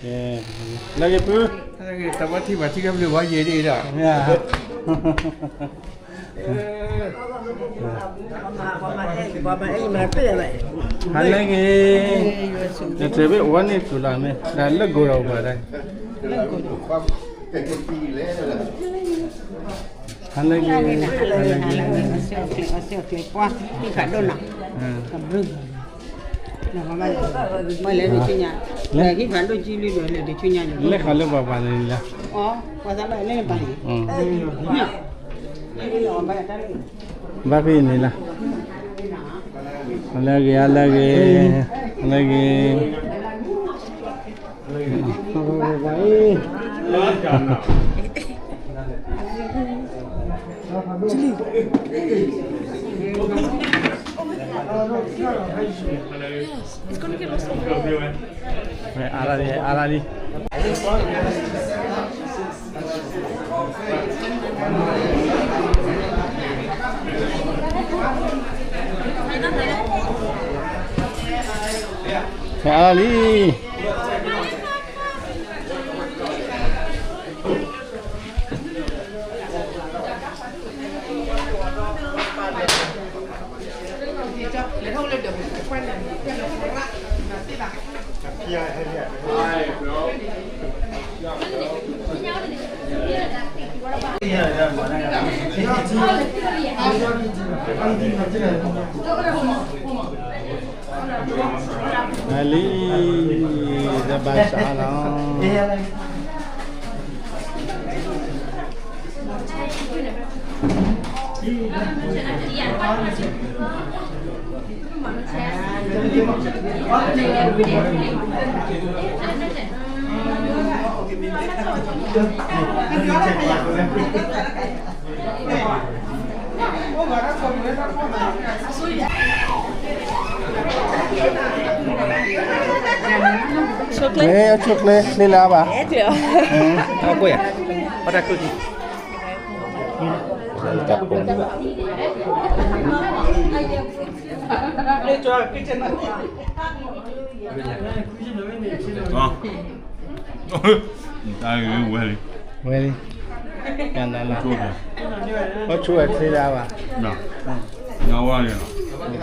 ကဲ, လၢဂ့ၤဖု, တၢ်ဘၣ်ထံၣ်ဘၣ်ထံၣ်ကဘျုးဘၣ်ယဲဒ်အံၤဒီး, မ့ၢ်ဧါ, ဟါလၢဂ့ၤ, တၢ်တဘ့ၣ်အိၣ်ဝဲန့ၣ်တူၢ်လီၤမ့ၢ် တၢ်လၢဂိၤဒီးအိၣ်ဘၣ်ဒၣ်, ဟါလၢဂ့ၤ, ဟါလၢဂ့ၤ, အဆၢအကျဲၤပှၤ ဟံၣ်ဖးဒိၣ်နီၤ, ကဘျုး, မ့ၢ်လဲၤဒုးဆူညါ, ဟံၣ်ဖးဒိၣ်ကံလံဒီးလဲၤဒုးဆူညါ, လဲၤဃီၤလၢပှၤပှၤန့ၣ်လီၤ, အီ ပှၤသးဘၣ်လဲၤန့ၣ်ပှၤန့ၣ်, ဘၣ်ဖဲအံၤန့ၣ်လီၤ, ဟါလၢဂ့ၤ, ဟါလၢဂ့ၤ, ဟါလၢဂ့ၤ. Yes, it's gonna get lost. အါရၣ်လံ, အါရၣ်လံ. ဖဲအါလံ. အလံ, တဘၣ်စးလီၤ. မ့ၢ်အဆိၣ်ကျဲချ့လၢအဘၣ်, အကွၢ်ယၤ, အတၢ်ကျိၣ်ထံ, တၢ်ပူၤန့ၣ်ဘၣ်. ဝဲလံ, ကနၤလီၤ, အိၣ်ဆူၣ်ဝဲချ့လၢအဘၣ်, နဝါလံလီၤ. ဒီးဝ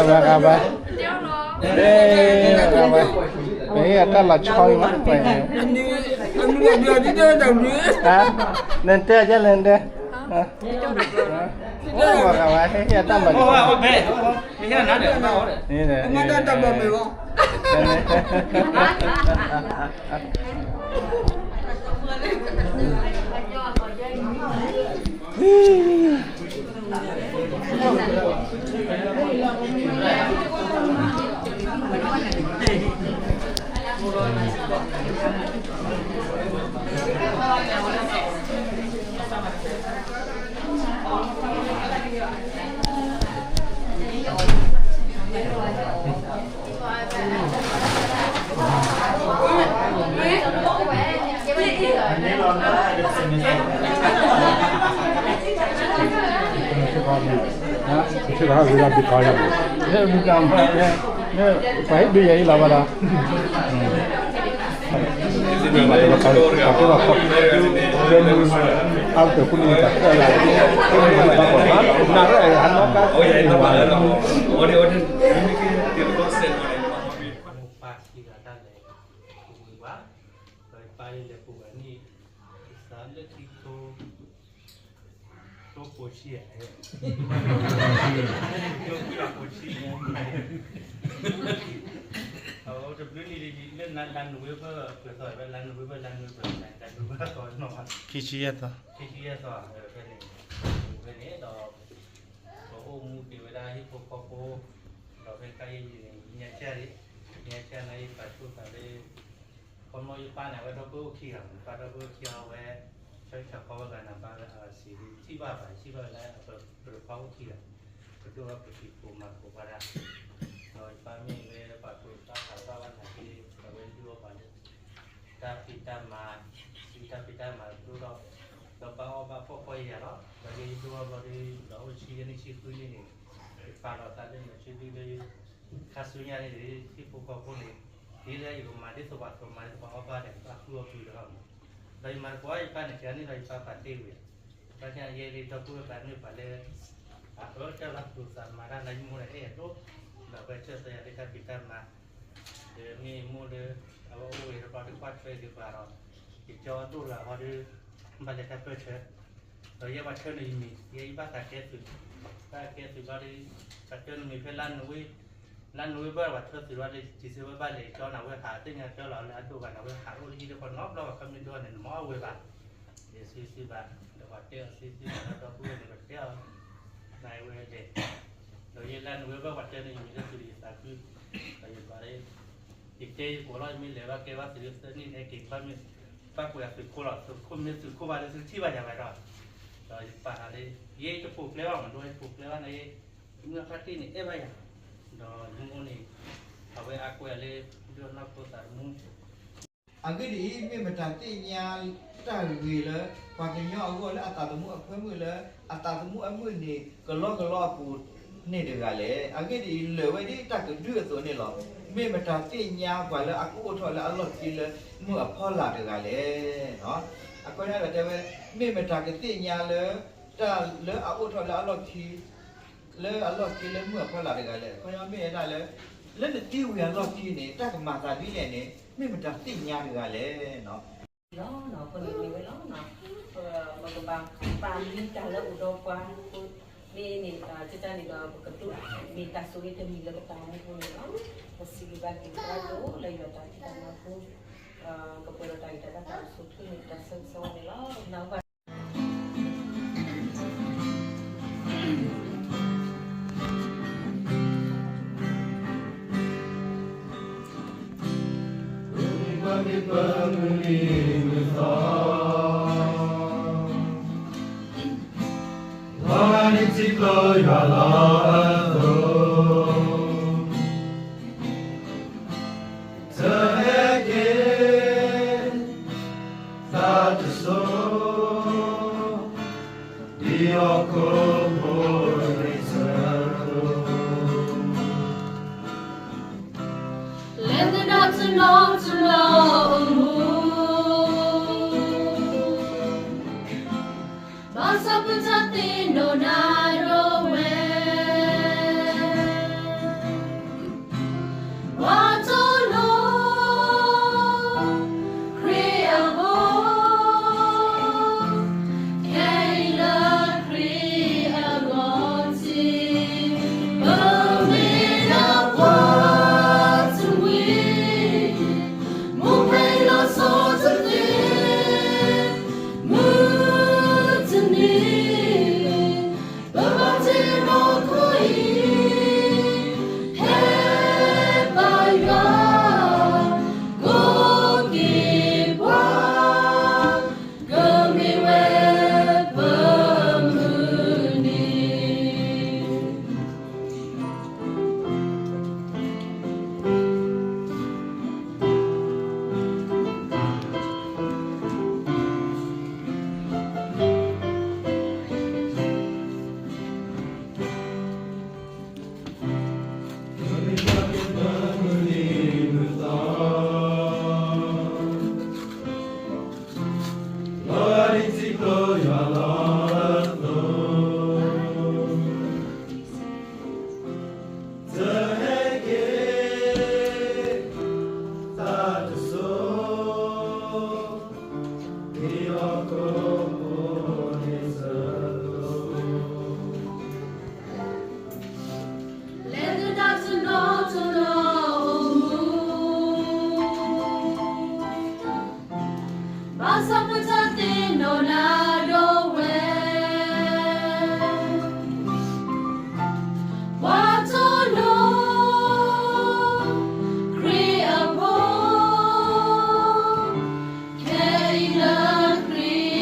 ဲဂၤဘၣ်, ဒီးဝဲဂၤဘၣ်, ပဟ့ၣ်အတၢ်လီၤဆီအံၤမး, နတဲယလဲၣ်နတဲ, ဝဲဂၤဘၣ် ဟ့ၣ်အတၢ်လီၤဆီ, မ့ၢ်တၢ်တၢ်ဘၣ်မ့ၢ်ဘၣ်. ပှၤဟ့ၣ်ဒုးယၤအံၤလီၤဘၣ်ဒီး, အါတၢ်ခိၣ်န့ၣ်တၢ်, မိၢ်ပၢ်စံးဂၤတၢ်လဲၤ, ဝံၤဘၣ်, ဒီးယပၢ်န့ၣ်လဲၤပူၤဘၣ်န့ၣ်, ယသးလၢခံကထိ, ကျိဖိဆံးဧါ, ကျိဖိဆံး, အဝဲတဘျုးနံၣ်လံလၢလါနိၣ်ဝ့ဘၢၣ် ပှဲၤသီဝဲ လါနိၣ်ဝ့ဘၢၣ် လါနိၣ်ဝ့ဘၢၣ် လါနိၣ်ဝ့ဘၢၣ်သီနီၤ, ခံဆံယဲၢ်သီ, ခံဆံယဲၢ်သီ, ဖဲန့ၣ်, ဖဲန့ၣ်ဒီး, ပအိၣ်မူက့ၤဝဲဒၣ်ဟံၣ်ဖိဃီဖိ, ဒီးဖဲကါယဲၢ်ယံၤန့ၣ် ညါကၢ်လံ, ညါကၢ်န့ၣ် ယပာ်ဆူၣ်သးလၢ ခီမီယပၢ်န့ၣ် အဝဲဒီပုၢ်ဝဲၢ်အိၣ်ခံဂၤ, ယပၢ်ဒီပုၢ်ဝဲၢ်အိၣ်ခံဂၤဝဲ, ဆၢကဆၢဖီဝဲဂၤန့ၣ် ဘၣ်ဝဲအစံး ထံၣ်ဘၣ်ဘၣ် ထံၣ်ဘၣ်ဝဲလၢ ပတခွါအိၣ်ခံဂၤ, ပဒိၣ်ဝဲပဖံးခိၣ်မၤခိၣ်ဘၣ်ဒၣ်, ဒီးယပၢ်မ့ၢ်ဝဲပှၤကျိၤတၢ်ဖးဘၣ်ဘၣ်နာ်က့, အဝဲဒုးအီၣ်ပှၤလၢ တၢ်ဖံးတၢ်မၤ, စုတၢ်ဖံးတၢ်မၤဒိၣ်ထီၣ်, ဒီးဘၣ်အီၣ်ဘၣ်ဖှီၣ်ဖှီၣ်ယာ်ယာ်လီၤ. ဒီးယဲယဒိၣ်ထီၣ်ဘျီဒီး ဒီးအိၣ်ဆံယဲၢ်နံၣ်ဆံဃုနံၣ်န့ၣ်, ယပာ်လီၤသးလၢယွၤစုဒုလၢ ခါဆူညါန့ၣ်ဒီး ဟံၣ်ဖိဃီဖိန့ၣ်, ဒ်လၢယကမၤဒ်သိးပှၤ ကမၤဒ်သိးပှၤအီၣ်ဘၣ်ဒီး ယဘၣ်ဃုအီၣ်ဃုဒီး, ဒီးယမၤသကိးယပၢ်န့ၣ် ကန့ၣ်ဒီးယပၢ်ပာ်တ့ၢ်ဝံၤ, ဘၣ်ဆၣ်ယဲလံဒီပုၢ်ဝဲၢ်ပှၤန့ၢ်ပှၤလၢ အအၢတၢ်လၢသူၣ်သးမၤတၢ်လၢယမိၢ်ဒီးအဲၣ်အဒိၣ်, ဒီးအဝဲဆၢသးယၤလၢတၢ်ဖံးတၢ်မၤ ဒီးမ့ၢ်မိၢ်လၢ အဝဲအိၣ်ဝဲတဘျီဒီးကွၢ်ထွဲက့ၤပှၤဒီး, ယကၠီဒိၣ်လၢအဟီဒီး ဘၣ်လဲၤတၢ်ပၢၢ်ဆၢ, ဒီးယဲပှၤထၢနုာ်ယမံၤ ယဲယဘၣ်သးကဲသုး, ဘၣ်ကဲသုးဘျီဒီး, ပှၤထၢနုာ်မံၤဖဲလါနိၣ်ဝ့, လါနိၣ်ဝ့ဘၢၣ် ပှၤထၢသုးဘျီဒီး December ဘၣ်လဲၤကၠီန့ၣ် အဝဲဟးသ့ၣ်ညါကၠီလီၤလၢအဒိၣ်ဘၣ်န့ၣ် အဝဲဟးအိၣ်လၢဟံၣ်တခီနီတဘျီဘၣ် ခီမ့ၢ်ဒိၣ်န့ၣ် နမၤအီၣ်ဝဲဘၣ် ယစံးစံးဘၣ်, ဒီးပှၤတဲအီၤစံးစံးဘၣ်ဒီး ဒီပုၢ်ဝဲၢ်န့ၣ် ပတဲအီၤ, နဝဲလဲၣ်, ဒီးယဲလၢနဝဲဘၣ်ပှၤတဲန့ၣ် ယမံၤလၢသုးဒီးယသးခု, ဒီးယပှၤ, ယတဲယကိးလီၤ ယမ့ၢ်လဲၤဘၣ်ကဲဘၣ်သုးဒီးသၢနံၣ်ဟဲက့ၤဘၣ်မ့ၢ်, ဘၣ်ကွဲးအသုးခိၣ်လီၤ သုးခိၣ်မ့ၢ်သုးခိၣ်ဘၣ်ဒီးသုထံၣ်ဘၣ်ယၤဝဲဒီး, ဒီးယပာ်သးလၢ, ယဲယတပိာ်ကျဲဘၣ်မး ဒီးယပိာ်ကျဲဘၣ်န့ၣ်, မုၢ်အခါတံၢ်န့ၣ် အဲၣ်ဘၣ်ယၤ, ဒီးယမိၢ်န့ၣ်, အဝဲအါကွဲးလၢ, ဒိၣ်နီၢ်ဖိသးသမူ အဂ့ၢ်ဒ်အံၤ, မ့ၢ်မတၤသ့ၣ်ညါတၢ်ဂ့ၤလၢ ပှၤကညီအဂီၢ်လၢအသးသမူအဖၢမုၢ်လၢ အသးသမူအမုၢ်နံၤ ကလီကလီအပူၤန့ၣ်တဂၤလဲၣ်. အဂ့ၢ်ဒ်အံၤ, လၢာ်ဝဲဒ်တၢ်ကဒုအသိးန့ၣ်လီၤ. မ့ၢ်မတၤသ့ၣ်ညါပှၤလၢအကအိၣ်ထီၣ်လၢအလီၢ်ခံလၢမုၢ်အဖီလာ်တဂၤလဲၣ်. အခီပညီဒီးတဲဝဲ, မ့ၢ်မတၤကသ့ၣ်ညါလၢ တၢ်လၢအအိၣ်ထီၣ်လၢအလီၢ်ခံ လၢအလီၢ်ခံလၢမုၢ်အဖီလာ်တဂၤလဲၣ်. အခီပညီမ့ၢ်ဝဲဒၣ်လၢ, လၢနသံဝံၤအလီၢ်ခံန့ၣ် တၢ်ကမၤသးဒ်လဲၣ်န့ၣ် မ့ၢ်မတၤသ့ၣ်ညါတဂၤလဲၣ်. လီၤ, အဃိန့ၣ်မ့ၢ်ဝဲလီၤ, ပကဘၣ်ပာ်လံတၢ်လၢအိၣ်ဒီးပှၤ, မ့ၢ်န့ၣ်, ကတၢၢ်န့ၣ်ဒီး ပကဒိးမ့ၢ်တၢ်ဆိၣ်ဂ့ၤတမံၤလၢပတၢ်အိၣ်မူပူၤန့ၣ်လီၤ. ပစံးဘျုးဘၣ်က့ၤပှၤဒိၣ်လၢယွၤတၢ်ဖံးတၢ်မၤပူၤ, ကပှဲၤဒီးတၢ်ဂံၢ်တၢ်ဘါတၢ်အိၣ်ဆူၣ်အိၣ်ချ့န့ၣ် တၢ်ဆၢဂ့ၤဆၢဝါန့ၣ်လီၤ. ပနၢ်ဟူဘၣ် ပမုၢ်နံၤမုၢ်သီ, လီၤနံၤထံကျိယွၤလီၤအသိး, တဟဲက့ၤ သးတစိၤ ဒ်ဟီၣ်ခိၣ်ဖိန့ၣ်ဆၢကတီၢ်, လဲၤသဒၣ်တနီၤတနီၤအမူ ဘၣ်ဆၣ်ပတၢ်သ့ၣ်နီၣ်နၤဒီးဝဲ, ပှၤတနီၤ ခရံာ်အဂီၢ်, ခဲအံၤလၢခရံာ်အဂီၢ်တက့ၢ်, ပမ့ၢ်ဒၣ်ပှၤတမှံၤ, မိၢ်ဖဲအံၤလီၤဆီတသ့, မုၢ်တနံၤ ပဘၣ်တ့ၢ်နီၢ်ခိအံၤ, ဖဲပယွၤ ကိးက့ၤပှၤ, ကမ့ၢ်ဝဲပမုၢ်နံၤ. လဲၤသဒၣ်တနီၤတနီၤအမူ, ဘၣ်ဆၣ်ပတၢ်သ့ၣ်နီၣ်နၤဒီးဝဲ, ပှၤတနီၤ ခရံာ်အဖိ, ခဲအံၤလၢခရံာ်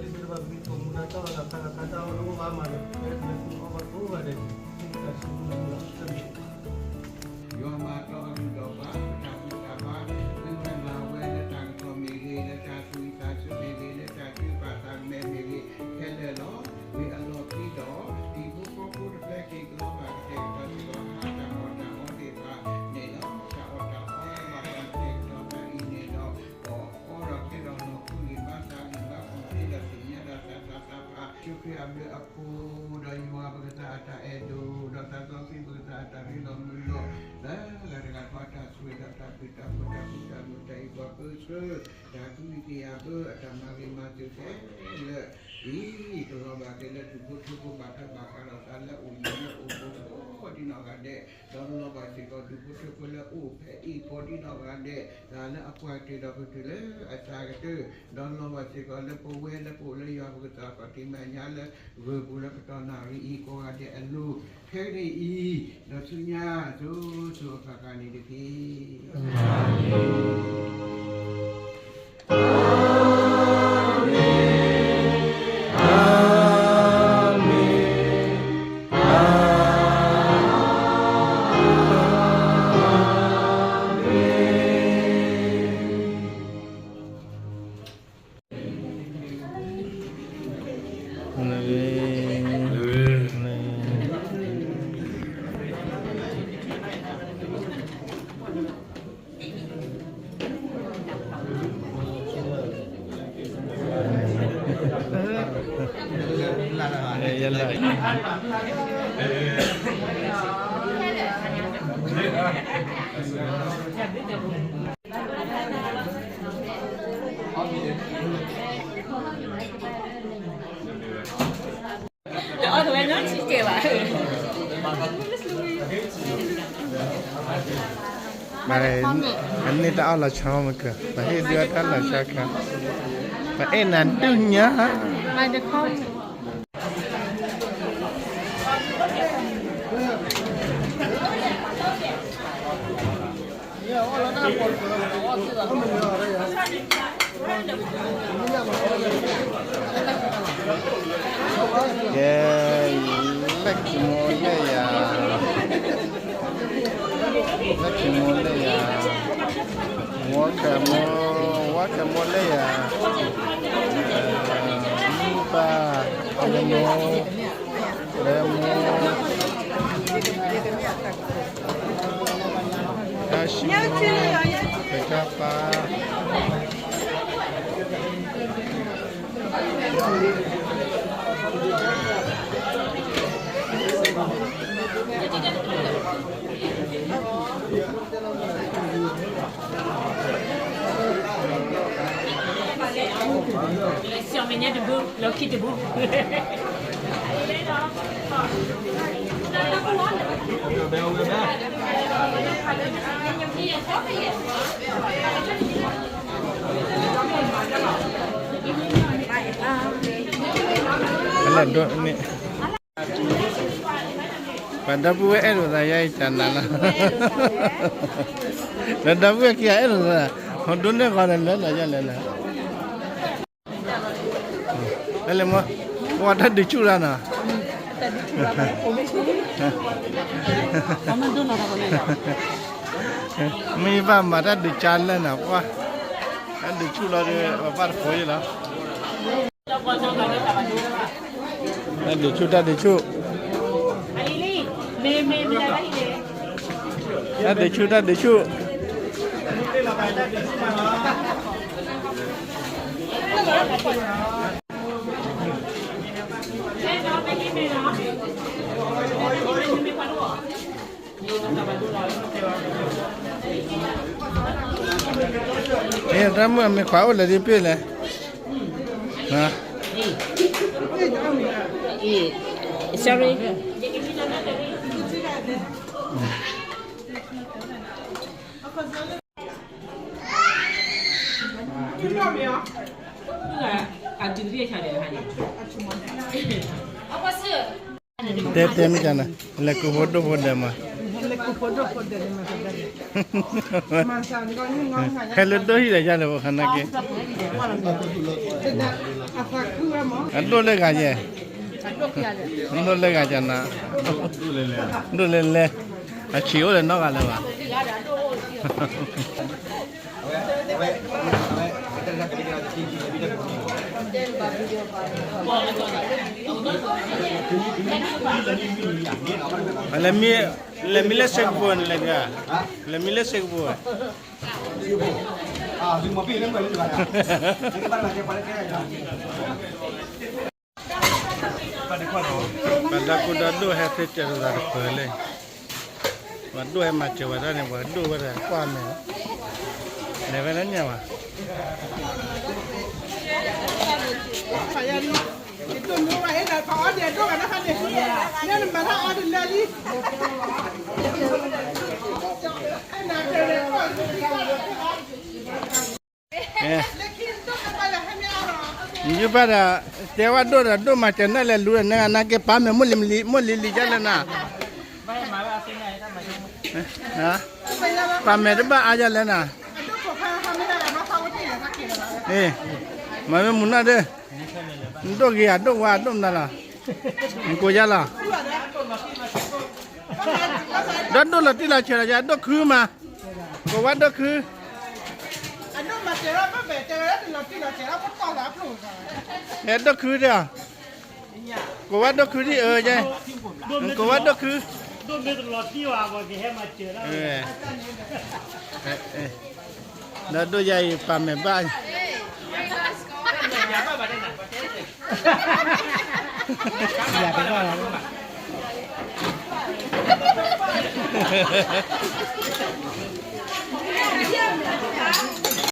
တၢ်သံတၢ်ဘၣ်သံတၢ်မူတၢ်တီၢ်လီၤတၢ်ခါလီၤခါတၢ်အိၣ်လၢအိၣ်ဘၣ်မးဒီး ပအဲၣ်ဒိးလၢသုအိၣ်ဘၣ်ကိးဂၤဒဲး သုတၢ်ဆူၣ်လီၤလီၤ ယွၤမၤတီအဒုၣ်ဒီးပှၤ ပတၢ်ဘူၣ်တၢ်ဘါ သုဝဲမၤဝဲလၢတၢ်ကစီၣ်မ့ၢ်ဂ့ၤ လၢတၢ်သူၣ်ဝံၣ်သးဆၢမ့ၢ်ဂ့ၤ လၢတၢ်ထုကဖၣ်သးကမဲမ့ၢ်ဂ့ၤ ခဲလၢာ်လီၤ. ဝံၤအလီၢ်ခံဒီး ဒ်ဖိဃီဖိတဖျၢၣ်က့ၤကလီဘၣ်ကတဲာ်ကတီၤစ့ၢ်ကီး ဟါတၢ်အီၣ်တၢ်အီသ့ၣ်တဖၣ်န့ၣ်လီၤ. တၢ်အီၣ်တၢ်အီလၢဘၣ်တၢ်ကတဲာ်ကတီၤတၢ်အံၤန့ၣ်ဒီး အီၣ်အီဒီးခဲဒီးလီၤ ကူလံၤဘါစၢ်လံၤဘါကူၣ်သ့ဒီးသ့ၣ်ညါတၢ်သးတၢ်သးဖး ယ့ၣ်ၡူးခရံာ်အဘျုးအဖှိၣ်ဒီးယွၤပကစၢ်အတၢ်အဲၣ်ဒိၣ် ဒီးသးစီဆှံပကစၢ်အတၢ်ရ့လိာ်မုာ်လိာ် လၢအဂၤတဂၤဒီးတၢ်ဆိၣ်ဂ့ၤဒီးတၢ်ဘျုးတၢ်ဖှိၣ်တၢ်မုာ်တၢ်အ့ၣ်ပှၤပၢဆှၢ တၢ်ကဟုကယာ်ဘၢအတၢ်မၤဂ့ၤမၤစၢၤခဲလၢာ် အံၤ ကလီၤဘၣ်က့ၤလၢဒူၣ်ဖိထၢဖိဘၣ်ထွဲဘၣ်ဃးဒီးသးလၢအိၣ်ယံၤ လၢအိၣ်ဘူးဘူးဒ်နီၢ်ဂၤဒဲး ဒီးလီၤဘၣ်စ့ၢ်ကီးဒူၣ်ဖိထၢဖိလၢအိၣ်ဖဲအံၤကိးဒ်နီၢ်ဂၤဒဲး သးလၢအပှၢ်ကတၢၢ်ဒီးကတၢၢ်လၢအစှၤကတၢၢ် ဒီးလီၤဘၣ်စ့ၢ်ကီးလၢပဝဲလၢပအိၣ်လၢယွၤပကစၢ်ပှၤတံၤမဲာ်ညါလၢ ဂၢၢ်ပူၤလၢပတီၢ်နၣ်ရံၣ်အံၤကိးဂၤဒဲးအလိၤ ခဲကနံၣ်အံၤ ဒီးဆူညါ စိၤစိၤအဃၣ်ဃၣ်န့ၣ်တက့ၢ်. အန့ၣ်တၢ်အီၣ်လီၤဆီမကၢၤ ပဟ့ၣ်ဒုးအတၢ်လီၤဆီခါ ပအဲၣ်နၤဒုးညါ ကဲ လၢခံမိၢ်လၢယၤ လၢခံမိၢ်လၢယၤ ဝါကမိၢ် ဝါကမိၢ်လၢယၤ မုၢ်ပၢ် လၢမိၢ် လၢမိၢ် တၢ်ဆူ တၢ်ပၢ် စီၤမဲာ်ညါတဘု လီၢ်ခံတဘု အလဲၤဒိးန့ၣ် ပှၤဒီပုၢ်ဝဲၢ်အဲၣ်ဒိးသးယါအံၤတၢ်နၤလီၤ ဒီးဒီပုၢ်ဝဲၢ်ခံဂၤအဲၣ်ဒိးသး ဟီဒိၣ်န့ၢ်ဃီဒီးလၢလီၤယါလဲၣ်လဲၣ် လဲၣ်လဲၣ်မ့ၢ် ပှၤတၢ်ဒုးဆူၣ်လီၤနီၤ မ့ၢ်ဘၣ်မၤတၢ်ဒုးကၢ်လၢနီၤ ပှၤ တၢ်ဒုးဆူၣ်လီၤဒီး ပဘၣ်တဖိယလီၤ တၢ်ဒုးဆူၣ် တၢ်ဒုးဆူၣ် တၢ်ဒုးဆူၣ် တၢ်ဒုးဆူၣ် တၢ်မုၣ်အမ့ၢ်ခွါအိၣ်လၢဒ်ပ့ၢ်လဲၣ် Sorry. တဲတဲမ့ၢ်ကနၤ, လဲၤကူဖိဒိၣ်ဖိဒီးမး, ဟဲလၢဒိၣ်ဟံၣ်ဒီးယၤလၢပခါနာ်က့, အဒိၣ်လၢဂၤယဲ, အဒိၣ်လၢဂၤကနၤ, ဒိၣ်လဲၤလဲၤ, အဆံးအိၣ်လၢနီတဂၤလၢၤဘၣ်. လဲၤမံလၢစ့ကဖိန့ၣ်လဲၣ်, လဲၤမံလၢစ့ကဖိ, ပှၤဒီးကူဒီးဒိၣ်ဟဲသ့စၢၤလိာ်သးတပၢၤလၢ, ပှၤဒိၣ်ဟဲမၤစၢၤဝဲဒၣ်န့ၣ် ပှၤဒိၣ်ဝဲဒၣ်ကွၢ်မဲာ်, လဲၤဝဲလၢညါဘၣ်. ယုၢ်ဘၣ်ဒီး, တဲဝဲဒိၣ်ဒီးဒိၣ်မၤစၢၤနၢ်လဲၤလူၤဒီး နနာ်က့ပာ်မဲာ်မိၢ်လံၤလံၤ, မိၢ်လံၤလံၤယလဲၣ်နၤ, ပာ်မဲာ်တဘၣ်အါယလဲၣ်နၤ, မၤမ့ၢ်မူၤနၢ်ဒၢ, နဒိၣ်ဂ့ၤဧါ ဒိၣ်ဝါ ဒိၣ်မနုၤလီၤ, နကိးယါလီၤ. ဒီးဒိၣ်လီၤတံၢ်လီၤဆဲးလီၤ, ယဒိၣ်ခုမး, ကိးဝဲဒိၣ်ခု, ဒိၣ်ခုဒၣ်, ကိးဝဲဒိၣ်ခုဒံး, ကိးဝဲဒိၣ်ခု, ဒီးဒိၣ်ယၤအံၤပာ်မဲာ်ဘၣ်, ယၤတဘၣ်လီၤ.